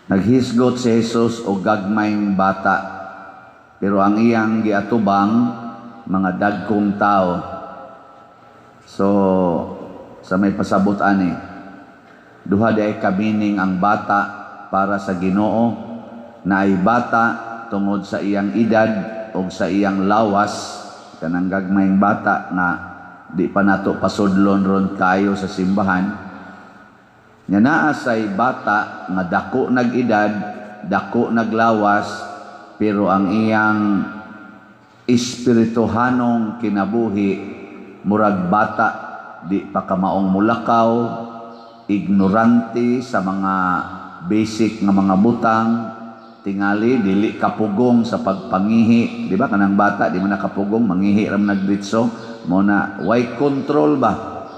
Naghisgot si Jesus og gagmayng bata, pero ang iyang giatubang mga dagkong tao. So sa may pasabot ani, duha diay ka meaning ang bata para sa Ginoo. Naay bata tungod sa iyang edad o sa iyang lawas, kanang gagmayng bata nga di pa nato pasudlon ron kayo sa simbahan. Nya naa say bata nga dako nag-edad, dako naglawas, pero ang iyang espirituhanong kinabuhi murag bata, di pa kamaong mulakaw, ignorante sa mga basic nga mga butang, tingali dili kapugong sa pagpangihi, di ba? Kanang bata di man nakapugong mangihi ra man nagditso mo na, way control ba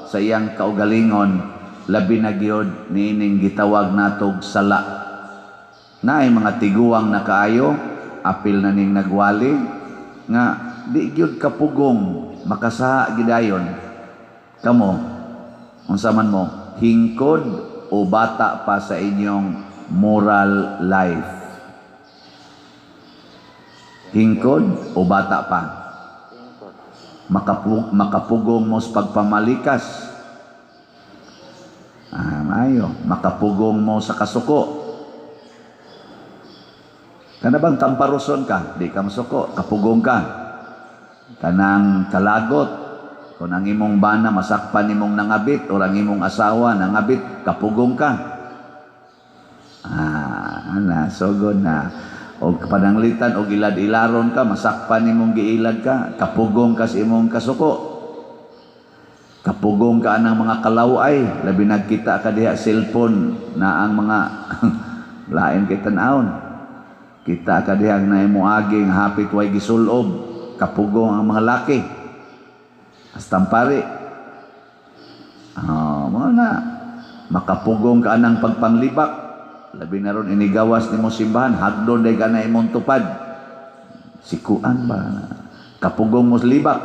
sa iyang kaugalingon, labi na gyud niining gitawag natog sala. Naay mga tiguang na kaayo, apil na ning nagwali nga di gyud kapugong, makasaha gidayon. Kamo, unsa man mo, hingkod o bata pa sa inyong moral life? Hingkod o bata pa? Hingkod. Makapugong mo sa pagpamalikas. Ah, maayo. Makapugong mo sa kasuko. Kana bang tamparuson ka, di ka masuko, kapugong ka. Kanang kalagot, kung ang imong bana masakpan nimong nangabit o ang imong asawa nangabit, kapugong ka. Ah, ana, sugod na. O pananglitan og ilad-ilaron ka, masakpan nimong giilad ka, kapugong ka sa imong kasuko. Kapugong ka anang mga kalaway, labi nagkita ka diha cellphone na ang mga lain kay tan-awon. Kita ka diha na imo aging hapit way gisulob, kapugong ang mga laki. Hastang pari. Ah, mo na. Makapugong ka anang pagpanglibak. Labi na ron inigawas nimo simbahan, hagdon day ka na imong tupad. Sikuan ba? Kapugong mo sa libak.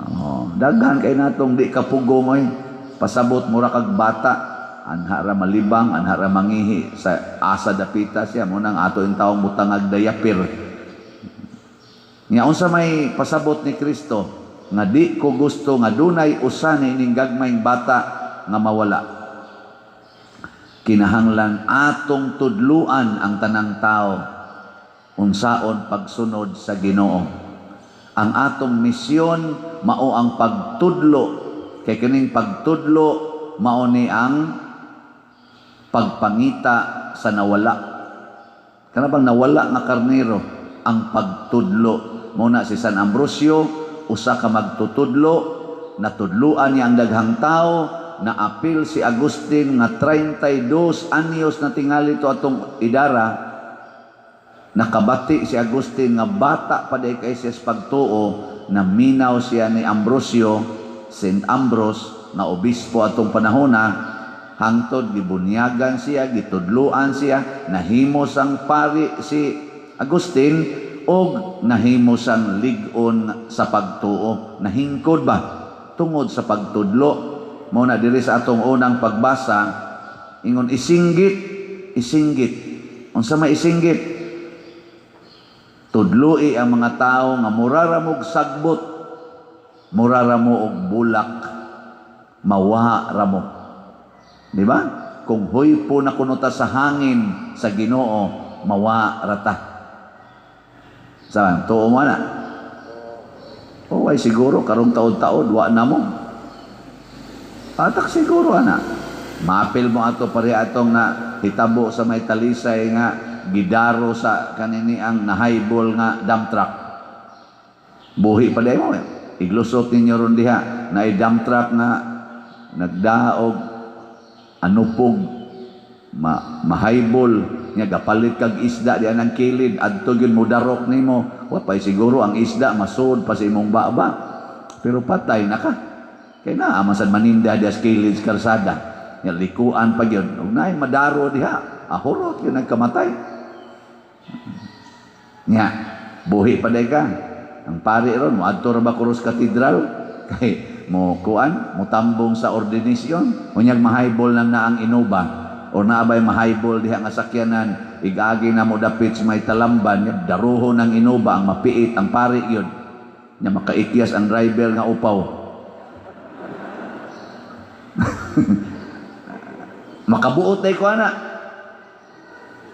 Oh, daghan kay natong di kapugong oy. Pasabot mura kag bata, anha ra malibang, anha ra mangihi sa asa dapita siya mo nang ato in taong mutangag diaper. Nya unsa may pasabot ni Kristo nga di ko gusto nga dunay usa niining gagmayng bata nga mawala. Kinahanglan atong tudluan ang tanang tao unsaon pagsunod sa Ginoo. Ang atong misyon mao ang pagtudlo, kay kining pagtudlo mao ni ang pagpangita sa nawala. Kana bang nawala nga karnero ang pagtudlo. Mao na si San Ambrosio, usa ka magtutudlo, natudluan niya ang daghang tao, naapil si Agustin nga 32 anyos na tingali to atong idara. Nakabati si Agustin nga bata pa day kay siya sa pagtuo, na minaw siya ni Ambrosio, Saint Ambrose, nga obispo atong panahona, hangtod gibunyagan siya, gitudluan siya, nahimo sang pari si Agustin og nahimo sang lig-on sa pagtuo. Nahingkod ba tungod sa pagtudlo. Mao na diri sa atong unang pagbasa, ingon isinggit, isinggit. Unsa may isinggit? Tudloi ang mga tao nga mura ra mo'g sagbot, mura ra mo og bulak, mawa ra mo. Di ba? Kung huypo na kuno ta sa hangin sa Ginoo, mawa ra ta. Sa tuo mo na. O ay siguro karong taon-taon wa na mo. Patak siguro ana. Maapil mo ato pare atong na hitabo sa may Talisay nga gidaro sa kanini ang nahaybol nga dump truck. Buhi pa day mo. Iglusot ninyo ron diha na dump truck nga nagdaog anupog mahaybol nga gapalit kag isda diyan ang kilid adto gyud mo darok nimo. Wa pay siguro ang isda masud pa sa imong baba, pero patay na ka kay naa man sad maninda diha sa kilid sa kalsada nya likuan pa gyud ug naay madaro diha, ahurot gyud nagkamatay nya. Buhi pa day ka. Ang pari ron moadto ra ba Cruz Cathedral kay mo kuan mo tambong sa ordinasyon, unyag mahaybol lang na ang Innova. Or naa bay ma-highball diha nga sakyanan, igagi na mo dapit sa may talamban, daruhon ang Innova, ang mapiit ang pari yun. Nya makaikyas ang driver nga upaw. Makabuot day ko ana.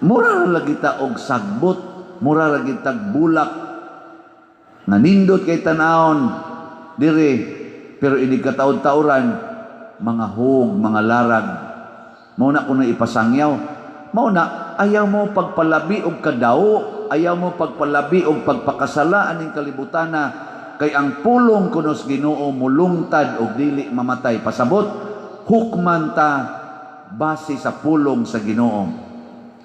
Mura ra lagi ta og sagbot, mura ra lagi tag bulak. Nanindot kay tan-awon dire, pero inig kataud-tauran mga hug, mga larag. Mao na kuno ipasangyaw. Mao na ayaw mo pagpalabi og kadawo, ayaw mo pagpalabi og pagpakasala aning kalibutana, kay ang pulong kuno sa Ginoo mulungtad og dili mamatay. Pasabot, hukman ta base sa pulong sa Ginoo.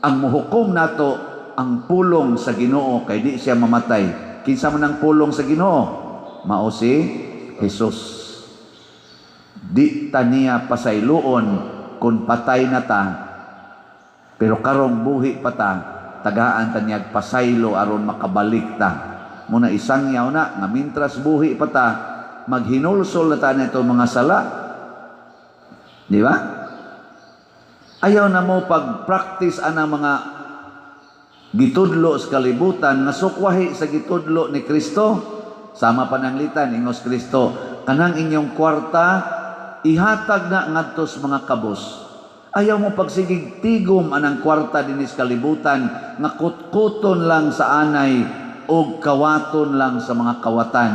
Ang muhukom nato ang pulong sa Ginoo, kay di siya mamatay. Kinsa man ang pulong sa Ginoo? Mao si Jesus. Di ta niya pasayloon kung patay na ta, pero karong buhi pa ta, tagaan ta niyag pasaylo aron makabalik ta. Muna isangyaw na nga mintras buhi pa ta, maghinulsol na ta nito mga sala. Di ba? Ayaw na mo pag-practice anang mga gitudlo sa kalibutan nga sukwahi sa gitudlo ni Kristo. Sama pananglitan, ingos Kristo, kanang inyong kwarta ihatag na ngadto sa mga kabos. Ayaw mo pagsigig tigom anang kwarta dinis kalibutan nga kutkuton lang sa anay o kawaton lang sa mga kawatan.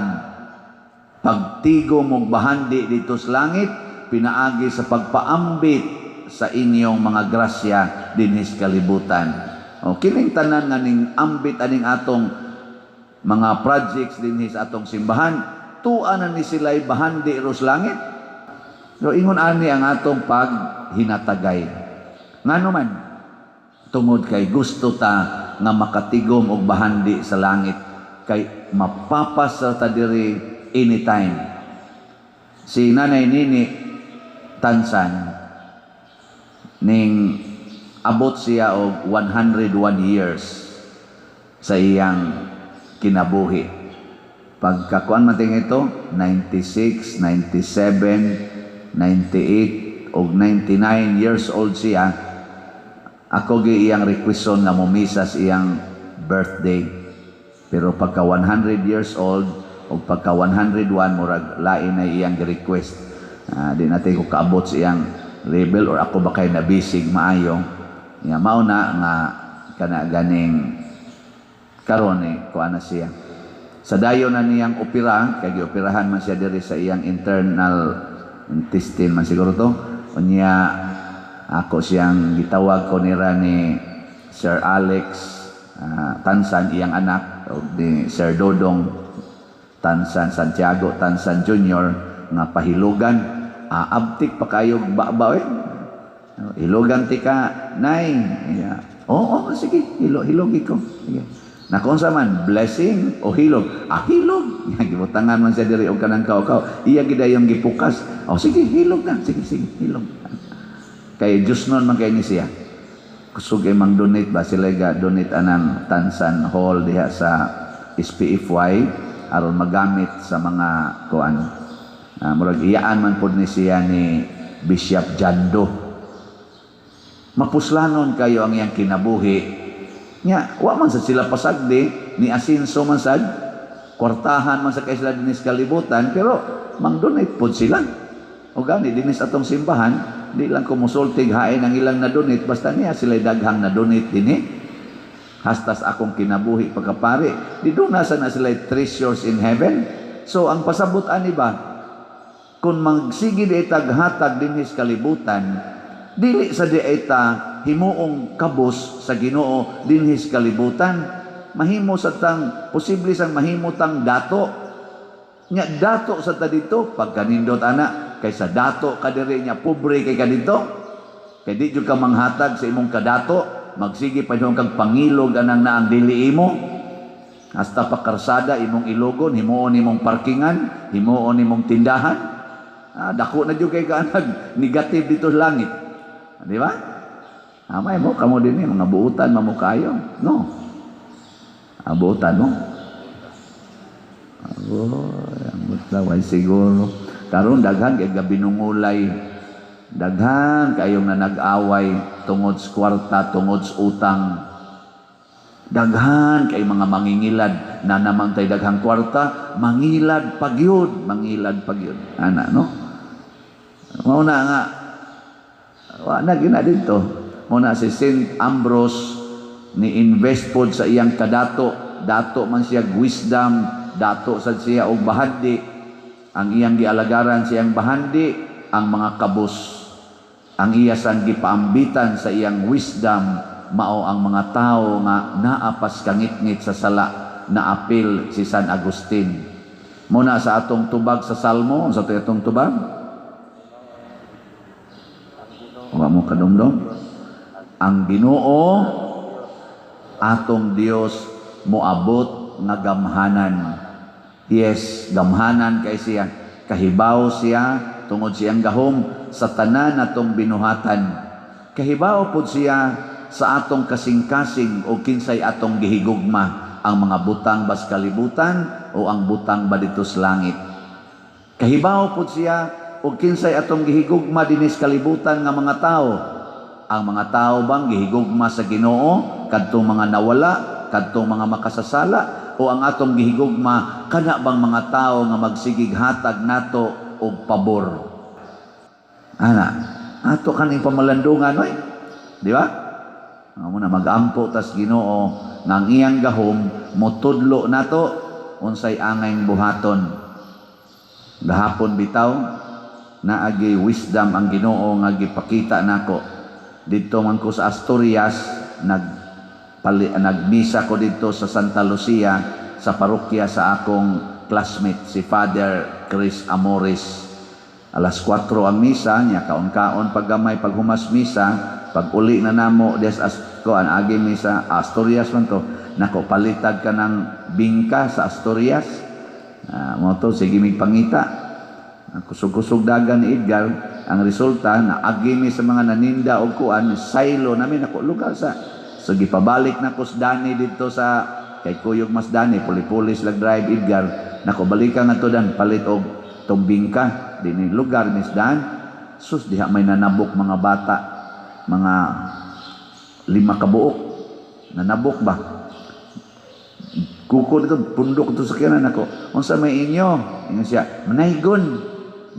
Pagtigom og bahandi dito sa langit, pinaagi sa pagpaambit sa inyong mga grasya dinhis kalibutan. O kining tanan nga ning ambit aning atong mga projects dinhi sa atong simbahan, tua na ni sila'y bahandi ros langit. So ingon ani ang atong paghinatagay. Ngano man, tungod kay gusto ta nga makatigom og bahandi sa langit, kay mapapas sa ta diri anytime. Si Nanay Nini Tansan, ning abot siya og 101 years sa iyang kinabuhi. Pagkakuan man ting ito, 96, 97, 98 og 99 years old siya. Ako gi iyang requeston nga momisa sa iyang birthday. Pero pagka 100 years old o pagka 101, murag lain na iyang gi-request. Di natin ko kaabot sa iyang level or ako ba kay nabisig maayo. Ya mao na nga kana ganing karon eh, kuan na siya. Sa dayon na niyang opera, kay gioperahan man siya diri sa iyang internal intestine man siguro to. Unya ako siyang gitawag ko nira ni Sir Alex Tansan, iyang anak, o ni Sir Dodong Tansan, Santiago Tansan Jr. nga pahilugan. Abtik pa kayo ba eh. Hilugan ti ka, nay. Yeah. Oo, oh, sige, hilogi ko. Sige. Na kung sa man, blessing o hilog? Ah, hilog. Gibutangan man siya diri og kanang kaw-kaw. Iya gid yung gipukas. Oh, sige, hilog na. Sige, sige, hilog. Kay Diyos nun man kay ni siya. Kusog ay mang donate ba sila ga donate anang Tansan Hall diha sa SPFY aron magamit sa mga kuan. Murag iyaan man pod ni siya ni Bishop Jando. Mapuslanon kayo ang iyang kinabuhi. Nya, wa man sa sila pasagdi, ni asinso man sad, kwartahan man sa kay sila dinis kalibutan, pero mang-donate pod sila. O gani, dinis atong simbahan, di lang ko musultig hain ang ilang na-donate, basta niya sila daghang na-donate dinhi. Hastas akong kinabuhi pagkapari, di doon nasa na sila treasures in heaven. So, ang pasabot ani ba, kung magsige di taghatag dinhis kalibutan, dili sa di ta himuong kabos sa Ginoo dinhis kalibutan. Mahimo sa tang posible sang mahimo tang dato. Nya dato sa ta dito pagkanindot ana, kaysa dato ka diri nya pobre kay ka dito. Kay di jud ka manghatag sa imong kadato, magsige pa jud kag pangilog anang naang dili imo. Hasta pa karsada imong ilogon, himuon imong parkingan, himuon imong tindahan. Dako na jud kay ka nag negative dito sa langit. Di ba? Amay mo, kamo din eh, mga buutan, mamukayo. No. Buutan mo. Oh, ang way siguro. Karon daghan kay gabinungulay. Daghan kayong na nag-away tungod sa kwarta, tungod sa utang. Daghan kay mga mangingilad na naman tay daghang kwarta, mangilad pagyud, mangilad pagyud. Ana, no? Mao na nga wa na gyud na dito. Mao na si Saint Ambrose ni invest pod sa iyang kadato, dato man siya wisdom, dato sad siya og bahandi. Ang iyang gialagaran siyang bahandi ang mga kabus. Ang iya sang gipaambitan sa iyang wisdom mao ang mga tao nga naa pas kangitngit sa sala na apil si San Agustin. Muna sa atong tubag sa Salmo, sa atong tubag? Wa mo kadumdum? Ang Ginoo atong Dios moabot nga gamhanan. Yes, gamhanan kay siya. Kahibaw siya tungod siyang gahom sa tanan atong binuhatan. Kahibaw pod siya sa atong kasing-kasing o kinsay atong gihigugma, ang mga butang bas kalibutan o ang butang ba dito sa langit. Kahibaw pod siya o kinsay atong gihigugma dinis kalibutan nga mga tao. Ang mga tao bang gihigugma sa Ginoo kadtong mga nawala, kadtong mga makasasala, o ang atong gihigugma kana bang mga tao nga magsigig hatag nato og pabor? Ana, ato kaning pamalandungan oy. Di ba? Amo na magampo tas Ginoo nga ang iyang gahom motudlo nato unsay angayng buhaton. Gahapon bitaw naagi wisdom ang Ginoo nga gipakita nako. Didto man ko sa Asturias, nagmisa ko didto sa Santa Lucia sa parokya sa akong classmate si Father Chris Amores. Alas 4 ang misa niya, kaon-kaon paggamay paghumas misa, pag uli na namo des as ko an agi mi sa Asturias man to nako, palitag ka ng bingka sa Asturias. Mo to sige mig pangita. Kusog-kusog dagan ni Edgar. Ang resulta na agi mi sa mga naninda og kuan silo namin nako lugar sa, so gipabalik na ko sa Dani didto sa kay kuyog mas Dani, puli-puli sila drive Edgar nako, balikan nga to dan palit og tong bingka dinhi lugar ni Dan. Sus, diha may nanabok mga bata, mga 5 ka buok nanabok ba, kuko dito pundok ito sa sakyanan nako. Unsa may inyo? Ingon siya, manaygon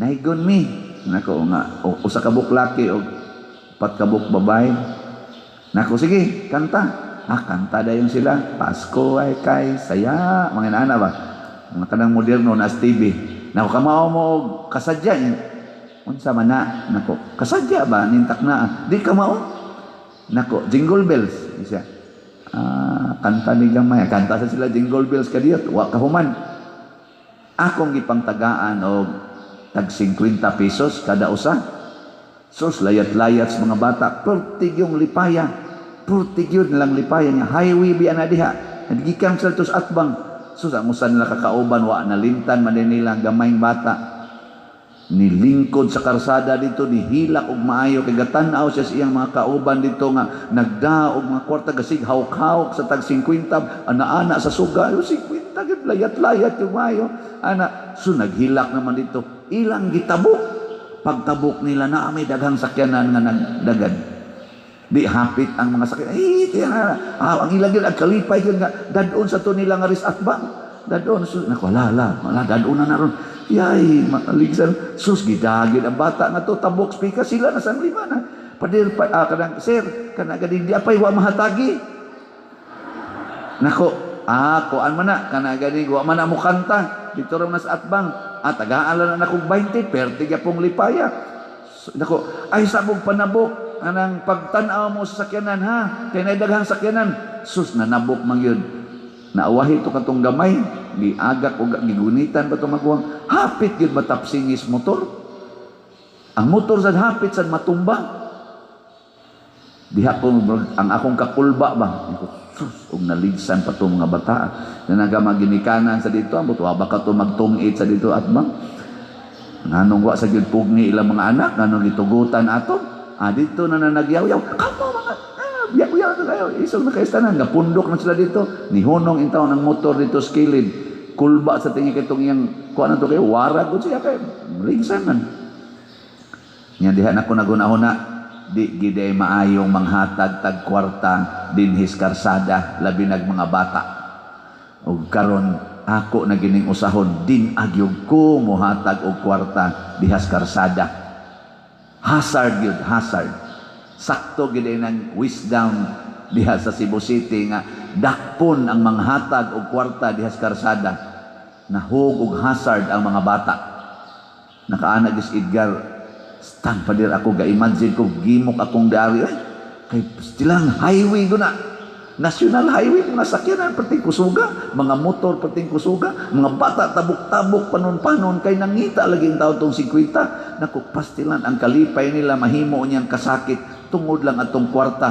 naygon mi nako nga usa ka buok laki og 4 ka buok babae nako. Sige, kanta. Kanta dayon sila, Pasko ay kay saya, mga inaana ba, mga kanang moderno na TV nako, kamao mo og kasadya. Unsa man na nako, kasadya ba nintak na di kamao nako, Jingle Bells siya. Kanta ni gamay, kanta sa sila Jingle Bells kadiyot wa kahuman. Akong gipangtagaan og tag 50 pesos kada usa. Sus, layat-layat sa mga bata, pertig yung lipaya, pertig yun lang lipaya niya. Highway biya na diha, nagikan sila tos atbang. Sus, ang usa nila kakauban wa nalimtan man din nila ang gamayng bata, nilingkod sa karsada dito, nihilak og maayo kay gatan-aw siya sa iyang mga kauban dito nga nagdaog mga kwarta, gasig hawk-hawk sa tag 50, ana-ana sa suga, yo 50 gyud, layat-layat yung maayo ana. So naghilak naman dito, ilang gitabok. Pagtabok nila na may daghang sakyanan nga nagdagan, di hapit ang mga sakyanan eh, tiyan na. Ang ilang gyud ang kalipay gyud nga dadon sa to nila nga risat bang dadon. So nako, ala ala wala, dadon na naron. Yay, makaligsan. Sus, gidagid ang bata nga to, tabok speaker sila na sang lima na. Padir pa, kanang, sir, kana ganing di apay wa mahatagi. Nako, kuan man na, kana ganing wa man na mo kanta. Dito raw na sa atbang. Tagaan na nakong 20, perti gyapong lipaya. So, nako, ay sabog panabok, anang pagtan-aw mo sa sakyanan ha, kay nay daghang sakyanan. Sus, nanabok man yun. Naawahi to katong gamay, giagak og gigunitan ba to maguwang, hapit gyud matapsingis motor. Ang motor sad hapit sad matumba. Diha ko ang akong kakulba ba. Sus, og naligsan pa to mga bata. Na nagamaginikanan sa dito, ambot wa ba ka to magtungit sa dito at bang. Nganong wa sa gyud pugni ilang mga anak, nganong gitugutan ato? Dito na na nagyaw-yaw. Kamo mga yaw-yaw na kayo. Isog na kayo tanan, gapundok na sila dito. Nihunong intaw ng motor dito sa kilid. Kulba sa tingi kitong iyang kuha na to kayo, warag ko siya kayo. Ligsan man. Nya diha na ko naghuna-huna, di gid ay maayong manghatag tag kwarta dinhis karsada, labi nag mga bata. Ug karon ako na gining usahon din agyog ko mohatag og kwarta dihas karsada. Hazard yun, hazard. Sakto gid ay nang wisdom diha sa Cebu City nga dakpon ang manghatag og kwarta dihas karsada. Nahug og hazard ang mga bata. Nakaana gis Edgar, stand pa dir ako ga-imagine ko gimok akong dari ay kay silang highway guna. National highway, mga sakyanan perting kusuga, mga motor perting kusuga, mga bata tabok-tabok panon-panon kay nangita lagi ang tao tong 50. Naku, pastilan ang kalipay nila mahimo niyang kasakit tungod lang atong kwarta.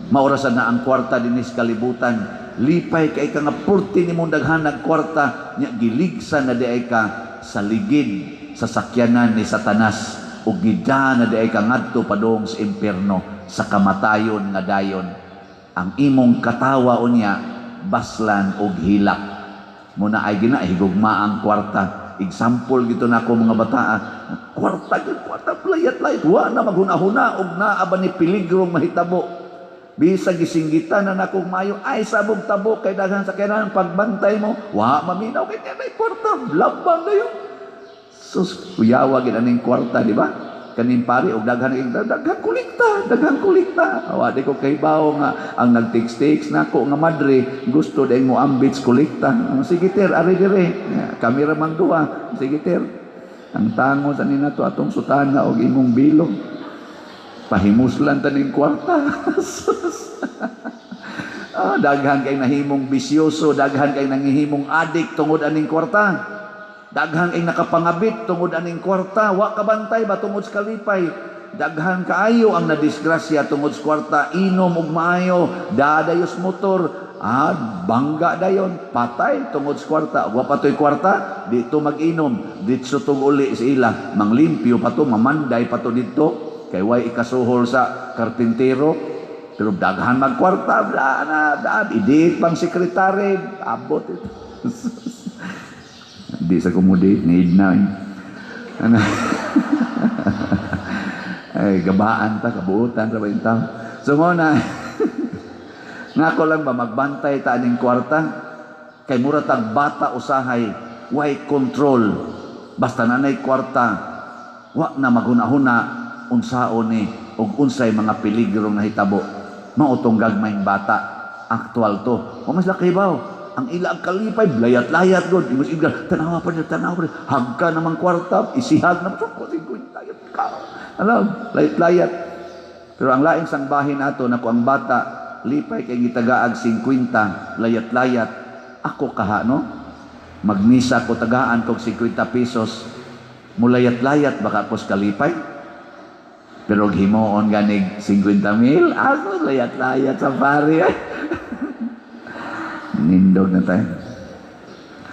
Maorasan na ang kwarta dinis kalibutan. Lipay kay ka nga purti nimong daghanag kwarta, nya giligsan na diay ka sa ligid sa sakyanan ni Satanas ug gida na diay ka ngadto padung sa impierno sa kamatayon nga dayon. Ang imong katawa unya baslan og hilak. Muna ay gina higugma ang kwarta. Example gito nako, mga bataa. Kwarta gyud, kwarta, layat-layat, wa na maghuna-huna og naa ba ni piligrong mahitabo. Bisag gisinggitan na nako maayo, ay sabog tabo kay daghan sakyanan, pagbantay mo, wa maminaw kay nay kwarta, laban na yun. Sus, kuyawa gid aning kwarta, di ba? Kaning pare og daghan daghan kolekta, daghan kolekta. Awa di ko kahibaw nga ang nag-text-text nako nga madre gusto dayong mo ambit kolekta. Sige ter, ari dire. Kami ra mang duha. Sige ter. Ang tango sa nina to atong sutana og imong bilog. Pahimuslan ta ning kwarta. Sus. Ah, daghan kay nahimong bisyoso, daghan kay nangihimong adik tungod aning kwarta. Daghan kay nakapangabit tungod aning kwarta, wa kabantay ba tungod sa kalipay. Daghan kaayo ang nadisgrasya tungod sa kwarta, inom og maayo, dadayos motor, ah, bangga dayon, patay tungod sa kwarta. Wa pa to'y kwarta, dito mag-inom, dito tong uli sa ila, manglimpyo pa to, mamanday pa to dito, kay way ikasuhol sa karpintero. Pero daghan magkwarta, bla na, bla, idit pang sekretary, abot ito. Di sa kumudi, need na eh. Ano? Ay, gabaan ta, kabuutan, ra ba yung tao? So mo na, nga ko lang ba, magbantay ta aning kwarta? Kay mura tag bata usahay, way control. Basta nanay kwarta, wa na maghuna-huna, unsaon ni, ug unsay mga peligro nga hitabo. Mao tong gagmayng bata, aktual to. O mas laki baw, ang ila ang kalipay, layat-layat god. Imos igla, tanawa pa niya, tanawa pa niya. Hagka namang kwarta, isihag na, ko, 50, ka. Alam, layat-layat. Pero ang laing sang bahin ato, nako ang bata, lipay kay gitagaag 50, layat-layat. Ako kaha, no? Magmisa ko, tagaan kog 50 pesos, mulayat-layat baka ako sa kalipay. Pero himuon ganig 50 mil, ako layat-layat sa pari. Nindog na tayo.